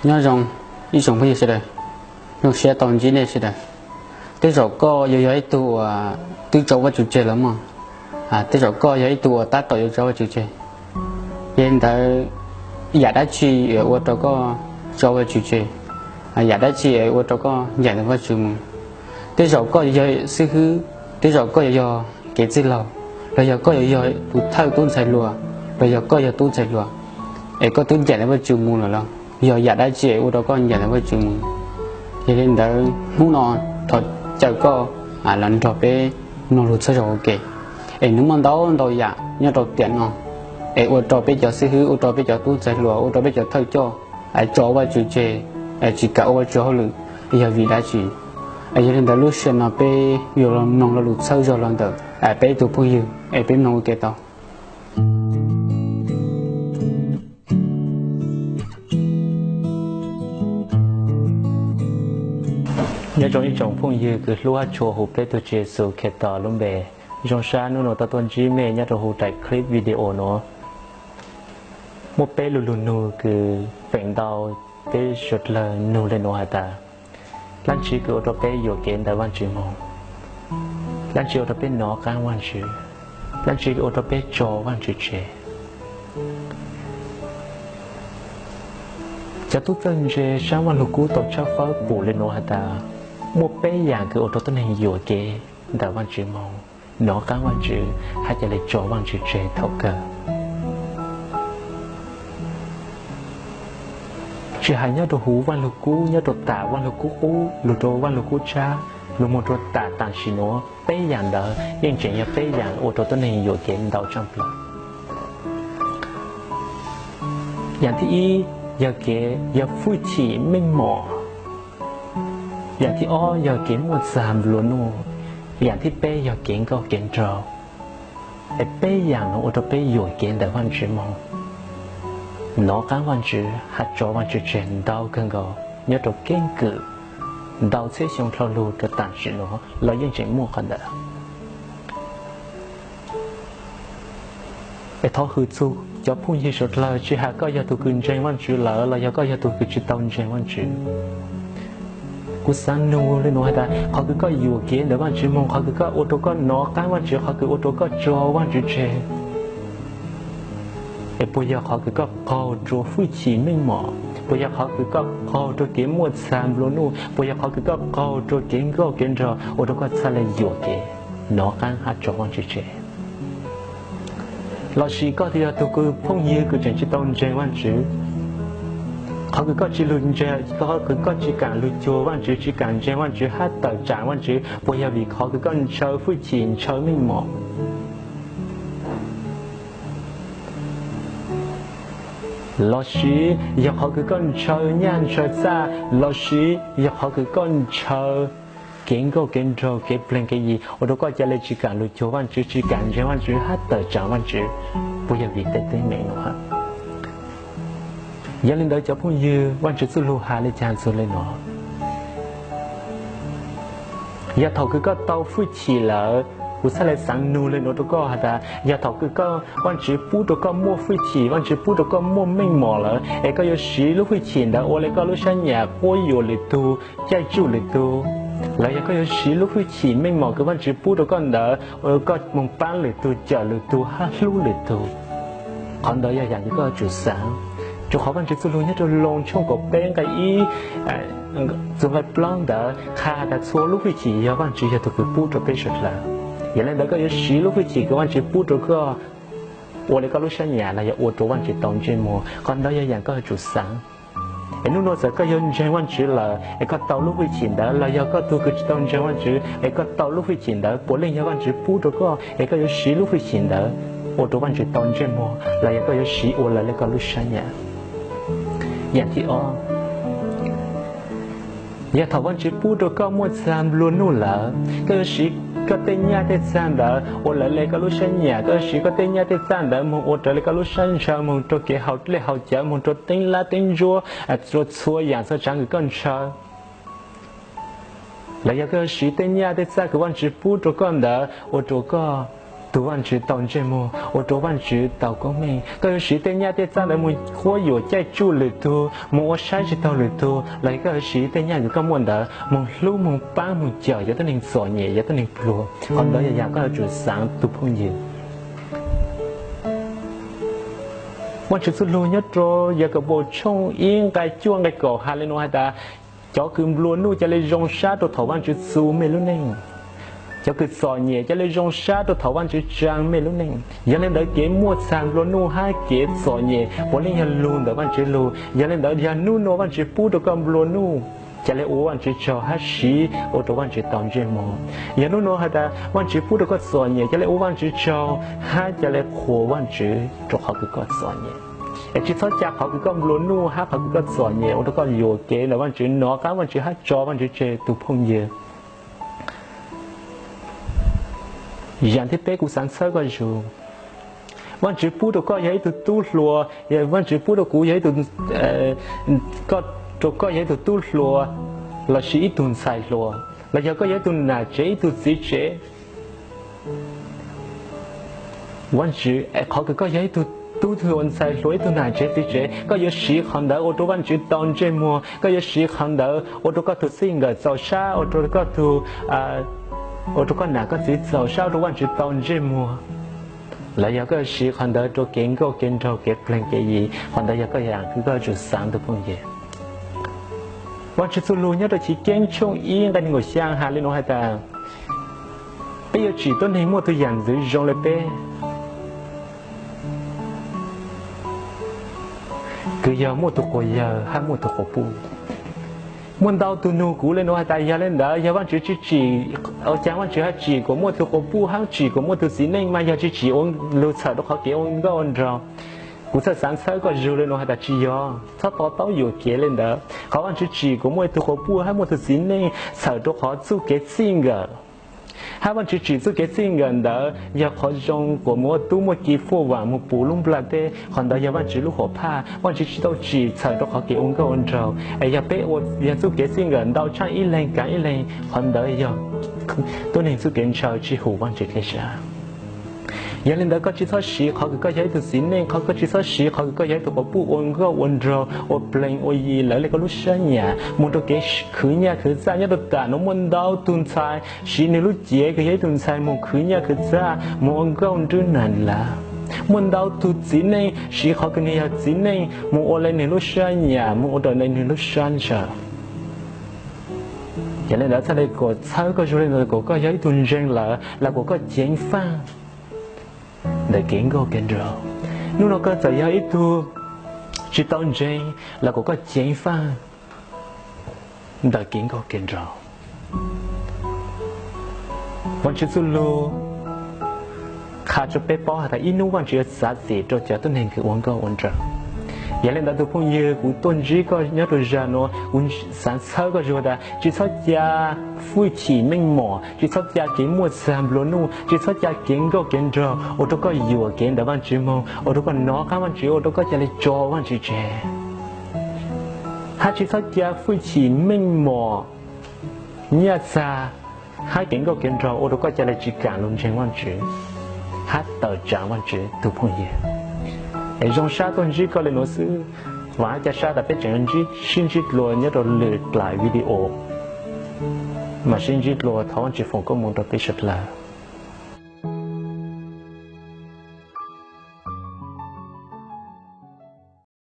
Nyob zoo ib tsoom phooj ywg sawv daws, zoo siab tau ntsib nej sawv daws. Tej zaum koj yuav yog ib tug uas twb tso Vajtswv tseg los mog, tej zaum koj yog ib tug uas tab tom yuav tso Vajtswv tseg. Yog li ntawd, yam dab tsi ua rau koj tso Vajtswv tseg? Yam dab tsi ua rau koj ncaim ntawm Vajtswv mus? Tej zaum koj yuav yog xib hwb, tej zaum koj yuav yog kev txwj laug, los yog koj yuav yog tus thawj tub ntxhais hluas, los yog koj yog tub ntxhais hluas, es koj twb ncaim ntawm Vajtswv mus lawm los? Yog yam dab tsi ua rau koj ncaim ntawm Vajtswv mus? Yog li ntawd hnub no thov caw koj los nrog peb mloog lus txhawb zog ua ke, es nws muaj ntau ntau yam nyob rau tiam no es ua rau peb cov xib hwb, ua rau peb cov tub ntxhais hluas, ua rau peb cov thawj coj tso Vajtswv tseg, tsis kam ua Vajtswv hauj lwm, yog vim dab tsi? Yog li ntawd lub sij hawm no peb yuav los mloog lo lus txhawb zog los ntawm peb ib tug phooj ywg, es peb mloog ua ke tau. Nyob zoo ib tsoom phooj ywg kws hlub thiab tshua hu peb tug Tswv Yexus Khetos lub npe. Zoo sab hnub no tau tuaj ntsib mej nyob rau huv daim clip video no. Muaj peb lu lug nug kws feem ntau peb suav dlawg nug le nuav has tas, dlaab tsi kws ua rua peb yuam kev ntawm Vaajtswv moog? Dlaab tsi ua rua peb nov qaab Vaajtswv? Dlaab tsi ua rua peb tso Vaajtswv tseg? Cov tub txawj ntse saab Vaaj Lug Kub tau tshawb fawb pum le nuav has tas, muaj peb yaam kws ua rua tuab neeg yuam kev ntawm Vaajtswv moog, nov qaab Vaajtswv hab ca le tso Vaajtswv tseg thaum kawg. Tsi has nyob rua huv Vaaj Lug Kub, nyob rua tam Vaaj Lug Kub qub, lug rua Vaaj Lug Kub tsab, lug moog rua tam taam sim nuav, peb yaam ntawd yeej tseem yog peb yaam ua rua tuab neeg yuam kev ntau tshaaj plawg. Yaam thib ib yog kev yog fwj chim meej mom. Yaam thib ob yog kev muaj txag nplua nuj. Yaam thib peb yog kev nkauj kev nraug. Es peb yaam nuav ua rua peb yuam kev ntawm Vaajtswv moog, nov qaab Vaajtswv hab tso Vaajtswv tseg ntau kawg nkaus nyob rua keeb kwm ntau txhiab xyoo dlhau lug rua taam sim nuav los yeej tseem muaj qhov ntawd. Es thov hwm txug cov phooj ywg suav dlawg, tsi has koj yog tug kws ntseeg Vaajtswv lawm los yog koj yog tug kws tsi tau ntseeg Vaajtswv, kuv xaav nug le nuav has tas, qhov kws koj yuam kev ntawm Vaajtswv moog, qhov kws koj ua rua koj nov qaab Vaajtswv, qhov kws ua rua koj tso Vaajtswv tseg, es puas yog qhov kws koj qaug rua fwj chim meej mom? Puas yog qhov kws koj qaug rua kev muaj txag nplua nuj? Puas yog qhov kws koj qaug rua kev nkauj kev nraug ua rua koj txhaj le yuam kev, nov qaab hab tso Vaajtswv tseg? Lossis koj yog tug kws phooj ywg kws tseem tsi tau ntseeg Vaajtswv, qhov kws koj tsi lug ntseeg, qhov kws koj tsi kaam lug cuag Vaajtswv, tsi kaam ntseeg Vaajtswv hab tawm tsaam Vaajtswv, puas yog vim qhov kws koj ntshaw fwj chim, ntshaw meej mom? Lossis yog qhov kws koj ntshaw nyaj ntshaw txaj, lossis yog qhov kws koj ntshaw kev nkauj kev nraug, kev pleg kev yig ua rua koj ca le tsi kaam lug cuag Vaajtswv, tsi kaam ntseeg Vaajtswv hab tawm tsaam Vaajtswv, puas yog vim tej teeb meem nuav? Yog le ntawd cov phooj ywg, Vaajtswv txuj lug has le caag txug le nuav? Yog thaum kws koj tau fwj chim lawm, kuv txhaj le xaav nug le nuav rua koj has tas, yog thaum kws koj, Vaajtswv pub rua koj muaj fwj chim, Vaajtswv pub rua koj muaj meej mom lawm, es koj yuav siv lub fwj chim ntawd ua le koj lub sab nyam quab yuam lwm tug, caij tsuj lwm tug, los yog koj yuav siv lub fwj chim meej mom kws Vaajtswv pub rua koj ntawd ua koj moog paab lwm tug, cawm lwm tug hab hlub lwm tug? Qhov ntawd yog yaam kws koj yuav tsum xaav. Rua qhov Vaajtswv txuj lug nyob rua Loos tshooj kaum peb nqai ib txug nqai plaub ntawd qha has tas txhua lub fwj chim yog Vaajtswv yog tug kws pub rua peb suav dlawg. Yog le ntawd koj yuav siv lub fwj chim kws Vaajtswv pub rua koj ua le koj lub sab nyam los yog ua rua Vaajtswv tau ntsej muag, qhov ntawd yog yaam koj yuav tsum xaav. Es nub nua txawm koj yog ntseeg Vaajtswv lawm es koj tau lub fwj chim ntawd, los yog koj tug kws tsi tau ntseeg Vaajtswv es koj tau lub fwj chim ntawd, puav leej yog Vaajtswv pub rua koj es koj yuav siv lub fwj chim ntawd ua rua Vaajtswv tau ntsej muag los yog koj yuav siv ua lawv le koj lub sab nyam. Yaam thib ob, yog thaum Vaajtswv pub rua koj muaj txag nplua nuj lawm, koj yuav siv koj tej nyaj tej txag ntawd ua lawv le koj lub sab nyam, koj yuav siv koj tej nyaj tej txag ntawd moog ua raws le koj lub sab ntshaw, moog rua kev haus dlej haus cawv, moog rua teeb lab teeb ntsuab, rua txhua yaam txhua tsaav kws koj ntshaw, los yog koj yuav siv tej nyaj tej txag kws Vaajtswv pub rua koj ntawd ua rua koj tus Vajtswv tau ntsej muag, ua rau Vajtswv tau koob meej. Koj yuav siv tej nyaj tej txag ntawd mus quab yuam caij tsuj lwm tug, mus ua saib tsis taug lwm tug, los yog koj yuav siv tej nyaj uas koj muaj ntawd mus hlub mus paab mus cawm cov tuab neeg txom nyem, cov tuab neeg pluag, qhov ntawd yog yam koj yuav tsum xaav tus phooj ywg. Vajtswv txuj lug nyob rau Yakaunpaus tshooj ib nqai cuaj nqai kaum has le nuav has tas, cov kws nplua nuj ca le zoo sab rau thaum Vajtswv txum mej lub neej. Cov kws txom nyem ca le zoo sab rau thaum Vajtswv tsaa mej lub neej. Yog le ntawd kev muaj txag nplua nuj hab kev txom nyem puav leej yog lug ntawm Vajtswv lug. Yog le ntawd yog nub nua Vajtswv pub rau koj nplua nuj, ca le ua Vajtswv tsaug hab siv ua rau Vajtswv tau ntsej muag. Yog nub nua has tas Vajtswv pub rau koj txom nyem, ca le ua Vajtswv tsaug hab ca le qhuas Vajtswv rau qhov kws koj txom nyem. Es tsi txhob ca qhov kws koj nplua nuj hab qhov kws koj txom nyem ua rau koj yuam kev ntawm Vajtswv, nov qaab Vajtswv hab tso Vajtswv tseg tus phooj ywg. Yaam thib peb kuv xaav txhawb koj zug, Vajtswv pub rau koj yog ib tug tub hluas, Vajtswv pub rau kuv yog ib tug, rau koj yog ib tug tub hluas lossis ib tug ntxhais hluas, los yog koj yog ib tug nam tsev ib tug txiv tsev. Vajtswv, qhov kws koj yog ib tug tub tug ntxhais hluas ib tug nam tsev txiv tsev, koj yuav siv qhov ntawd ua rau Vajtswv tau ntsej muag, koj yuav siv qhov ntawd ua rau koj tug txij nkawm txaus sab, ua rau koj tug, ua rau koj nam koj txiv txaus sab, ua rau Vajtswv tau ntsej muag. Los yog koj yuav siv qhov ntawd rau kev nkauj kev nraug kev pleeg kev yi, qhov ntawd yog koj yaam kws koj yuav tsum xaav tus phooj ywg. Vajtswv txuj lug nyob rau Chiv Keeb tshooj ib nqai neeg nkaum xyaa has le nuav has tas, peb yuav tsim tuab neeg muaj tug yaam ntxwv zoo le peb, kws yog muaj tug quas yawg hab muaj tug quas puj. Muaj ntau tug nug kuv le nuav has tas, yog le ntawd yog Vajtswv tsi tsim, ua caag Vajtswv hab tsim kuas muaj tug quas puj hab tsim kuas muaj tug txiv neej mas yog tsi tsim ua lug txhawm rau qhov kev ua nkauj ua nraug? Kuv txhawj xaav txhawb koj zug le nuav has tas tsi yog, txhob to taub yuam kev le ntawd. Qhov Vajtswv tsim kuas muaj tug quas puj hab muaj tug txiv neej txhawm rau qhov txuj kev txij nkawm, hab Vajtswv tsim txuj kev txij nkawm ntawd yog qhov zoo kuas muaj tub muaj ki fuaj vaam moog puv lub nplaj teb. Qhov ntawd yog Vajtswv lub hom phaj, Vajtswv tsi tau tsim txhawm rau qhov kev ua nkauj ua nraug. Es yog peb ua, yog txuj kev txij nkawm ntau tshaaj ib leeg kaav ib leeg, qhov ntawd yog tuab neeg txuj kev ntshaw tsi hum Vajtswv teb sab. Yog le ntawd koj tsi txhob siv qhov kws koj yog ib tug txiv neej, qhov koj tsi txhob siv qhov kws koj yog ib tug quas puj ua nkauj ua nraug, ua pleeg ua yi lawv le koj lub sab nyam moog rau kev khwv nyaj khwv txaj. Nyob rau taam nuav muaj ntau tug ntxhais siv nwg lub cev kws yog ib tug ntxhais moog khwv nyaj khwv txaj, moog ua nkauj nrwb nag lav. Muaj ntau tug txiv neej siv qhov kws nwg yog txiv neej moog ua le nwg lub sab nyam, moog ua rau le nwg lub sab ntshaw. Yog le ntawd txhaj le kuas txhawb koj zug le ntawd kuas koj yog ib tug ntseeg lawm los kuas koj ceev faj ntawm kev nkauj kev nraug. Nub nua koj txawm yog ib tug tsi tau ntseeg los kuas koj ceev faj ntawm kev nkauj kev nraug. Vaajtswv txuj lug qha rua peb paub has tas ib nub Vaajtswv yuav txav txim rua cov tuab neeg kws ua nkauj ua nraug. Yog le ntawd tus phooj ywg, kuv tuaj ntsib koj nyob rua zag nuav, kuv xaav txhawb koj zug tas tsi txhob ca fwj chim meej mom, tsi txhob ca kev muaj txag nplua nuj, tsi txhob ca kev nkauj kev nraug ua rua koj yuam kev ntawm Vaajtswv moog, ua rua koj nov qaab Vaajtswv, ua rua koj ca le tso Vaajtswv tseg. Hab tsi txhob ca fwj chim meej mom, nyaj txag, hab kev nkauj kev nraug ua rua koj ca le tsi kaam lug ntseeg Vaajtswv hab tawm tsaav Vaajtswv tus phooj ywg. Es zoo sab tuaj ntsib koj le nuav xwb, vaam hab ca sab tas peb tseem ntsib, sib ntsib dlua nyob rua lwm dlaim video, mas sib ntsib dlua, thov Vaajtswv foom koob moov rua peb suav dlawg.